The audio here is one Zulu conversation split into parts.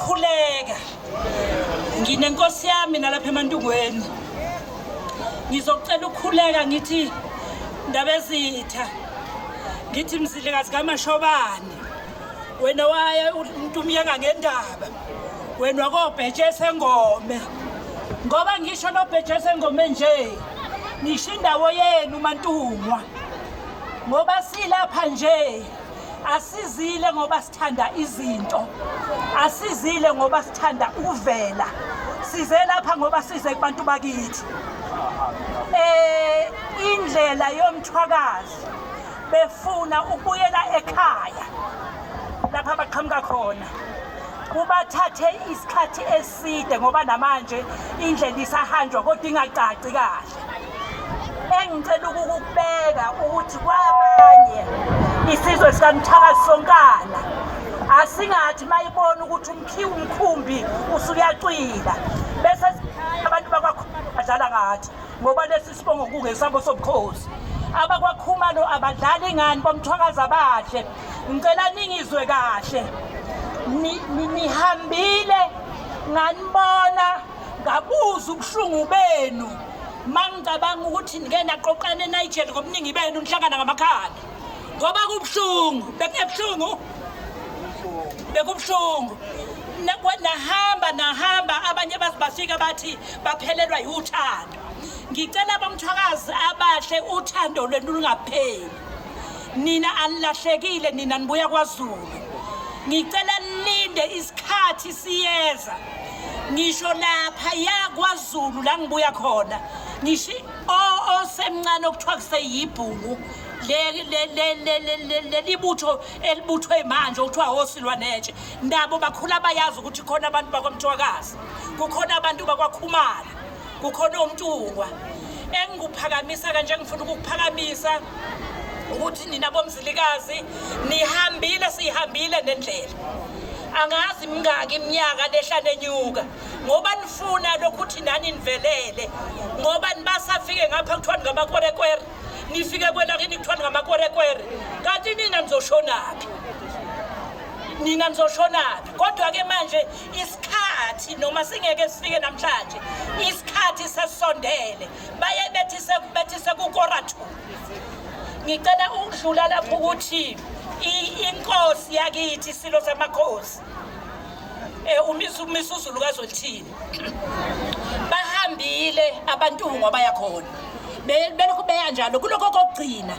ukukhuleka. Nginenkosi yami nalapha eMantungweni. Ngizocela ukukhuleka ngithi Ndabezitha. Ngithi Mzilikazi kaMashobane. Wena waya uNtumiyeka ngendaba. Wena wakobheje sengome. Ngoba ngisho nobheje sengome nje. Ngisho indawo yenu Mantungwa. Ngoba silapha nje asizile ngoba sithanda izinto asizile ngoba sithanda ukuvela size lapha ngoba size kubantu bakithi eh indlela yomthwakazi befuna ukubuyela ekhaya lapha baqhamuka khona kubathathe isikhathi eside ngoba namanje indlela isahanjwa kodwa ingacaci kahle Engicela ukukubeka ukuthi kwabanye isizwe sikaMthakazi sonkana asingathi mayibona ukuthi umkhiwa umkhumbi usuyacwila bese abantu bakwaKhumalo badlala ngathi ngoba lesi sibongo kungesabo sobukhosi abakwaKhumalo abadlali ngani bomthwakazi abahle ngicela ningizwe kahle nihambile nganibona Ngabuza ubuhlungu benu mangicabanga ukuthi nike naqoqana eNigel ngobuningi benu nihlangana ngamakhanda ngoba kubuhlungu bekungebuhlungu bekubuhlungu nahamba nahamba abanye bafika bathi baphelelwa yiwuthando ngicela abamthwakazi abahle uthando lwenu lungapheli nina anilahlekile nina nibuya kwaZulu ngicela nilinde isikhathi siyeza ngisho lapha ya kwaZulu la ngibuya khona ngisho osemncane okuthiwa kuseyibhungu leli butho elibuthwe manje okuthiwa osilwanetshe nabo bakhula bayazi ukuthi khona abantu bakwamthwakazi kukhona abantu bakwakhumalo kukhona omntungwa engikuphakamisa kanje ngifuna ukukuphakamisa ukuthi nina bomzilikazi nihambile sihambile nendlela angazi mingaki iminyaka lehla nenyuka ngoba nifuna lokhuthi nani nivelele ngoba nibasafike ngapha kuthiwa ningamakwerekwere nifike kwelakini kuthiwa ningamakwerekwere kanti nina nizoshonaphi nina nizoshonaphi kodwa-ke manje isikhathi noma singeke sifike namhlanje isikhathi sesondele baye bethi bethi sekukora 2 ngicela ukudlula lapho ukuthi inkosi yakithi isilo samakhosi eh uMisuzulu kaZwelithini bahambile abantu ngoba yakhona belokhu beya njalo kulokho kokugcina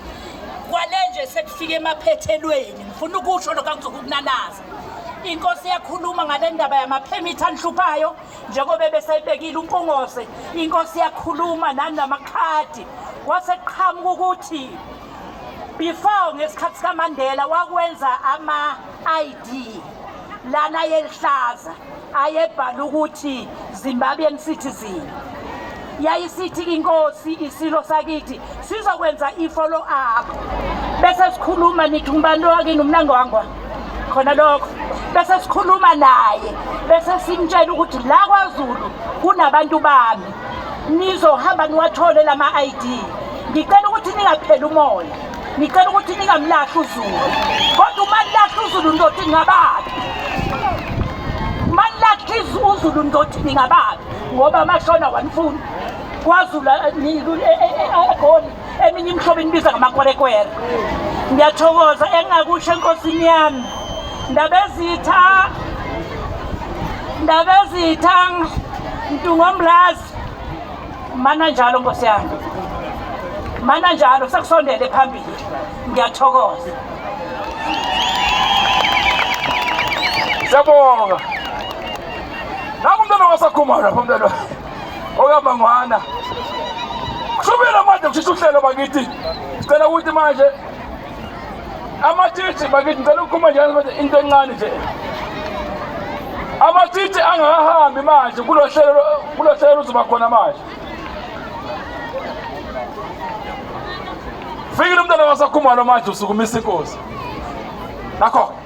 kwale nje sekufike emaphethelweni ngifuna ukusho lokho angizokukunanaza inkosi yakhuluma ngale ndaba yamaphemithi anihluphayo njengoba ebesayibekile umpungose inkosi yakhuluma nanamakhadi kwaseqhamuka ukuthi before ngesikhathi sikaMandela wakwenza ama-ID lana yelihlaza ayebhala ukuthi Zimbabwean citizen yayisithi inkosi isilo sakithi sizokwenza i-follow up bese sikhuluma nithi ngubani wakini umnangwangwa khona lokho bese sikhuluma naye bese simtshela ukuthi la kwaZulu kunabantu bami nizohamba niwathole lama-ID ngicela ukuthi ningapheli umoya ngicela ukuthi ningamlahli uZulu kodwa uma nilahla uZulu nizothi ngabaphi uma nilahla uZulu nizothi ningabaphi ngoba amashona wanifuna kwaZulu eh, eh, eh, eGoli eminye imihlobo inibiza ngamakwerekwere ngiyathokoza engakusho enkosini yami ndabezitha ndabezitha mntungomlazi mana njalo nkosi yami mana njalo sekusondele phambili ngiyathokoza siyabonga nangu umntwana wasakhumalo lapha umntwana okamangwana kushubile manje kushisa uhlelo bakithi sicela ukuthi manje amatshitshi bakithi ngicela ukukhuluma nje manje into encane nje amatshitshi angakahambi manje kulo hlelo kulo hlelo luzoba khona manje fikile umntwana wasakhumalo manje usukumisa inkosi nakho.